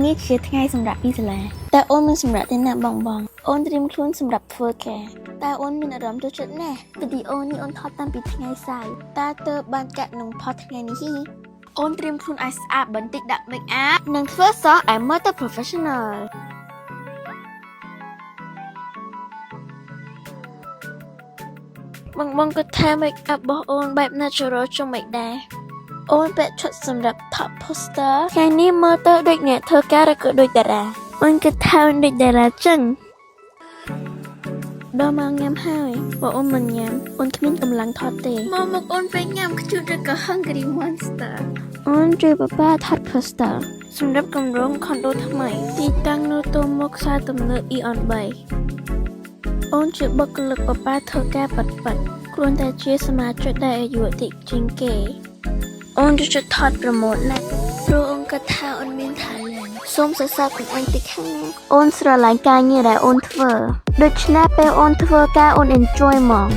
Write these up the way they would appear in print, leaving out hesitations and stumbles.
នេះជាថ្ងៃសម្រាប់ពីសាលាតែអូនមិនសម្រាប់ទេណាបងបងអូនត្រៀមខ្លួនសម្រាប់ធ្វើការតែអូនមានអារម្មណ៍ចូលចិត្តណាស់វីដេអូនេះអូនថតតាំងពីថ្ងៃសៅរ៍តែទើបបានកាត់នឹងផុសថ្ងៃនេះហ៊ីអូនត្រៀមខ្លួនឲ្យស្អាតបន្តិចដាក់ make up និងធ្វើសក់ឲ្យមើលទៅ professional បងបងក៏ថា make up របស់អូនបែប natural ចុងមិនដែរអូនពាក់ឈុតសម្រាប់ top poster ថ្ងៃនេះមើលទៅដូចអ្នកធ្វើការឬក៏ដូចតារាអូនក៏ថាអូនដូចតារាចឹងដល់មកញ៉ាំហើយបើអូនមិនញ៉ាំអូនគ្មានកម្លាំងថតទេមកមកអូនពេលញ៉ាំខ្ជូតឬក៏ Hungry Monster អូនជួយប៉ាប៉ាថត poster សម្រាប់គម្រោង condo ថ្មីទីតាំងនៅទល់មុខផ្សារទំនើប Aeon 3អូនជាបុគ្គលិកប៉ាប៉ាធ្វើការប៉ិតប៉ិតខ្លួនតែជាសមាជិកដែលអាយុតិចជាងគេ អូនចូលចិត្តថត promote ណាស់ព្រោះអូនគិតថាអូនមាន talent សូមសរសើរខ្លួនឯងតិចខាងណាអូនស្រឡាញ់ការងារដែលអូនធ្វើដូច្នេះពេលអូនធ្វើការអូន enjoy ហ្មង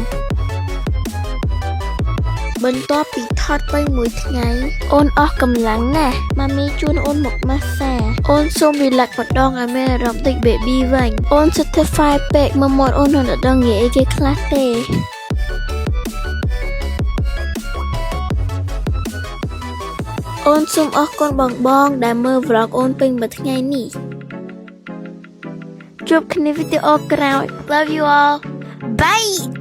បន្ទាប់ពីថតไปមួយថ្ងៃអូនអស់កម្លាំងណាស់ម៉ាមីជូនអូនមកម៉ាសាអូនសូម relax ម្ដងឲ្យមានអារម្មណ៍ដូច baby វិញអូន certify ពេកមកមាត់អូននៅតែដឹងនិយាយអីគេខ្លះទេ អូនសូមអរគុណបងបងៗដែលមើល vlog អូនពេញមួយថ្ងៃនេះជួបគ្នាវីដេអូក្រោយ Love you all. Bye.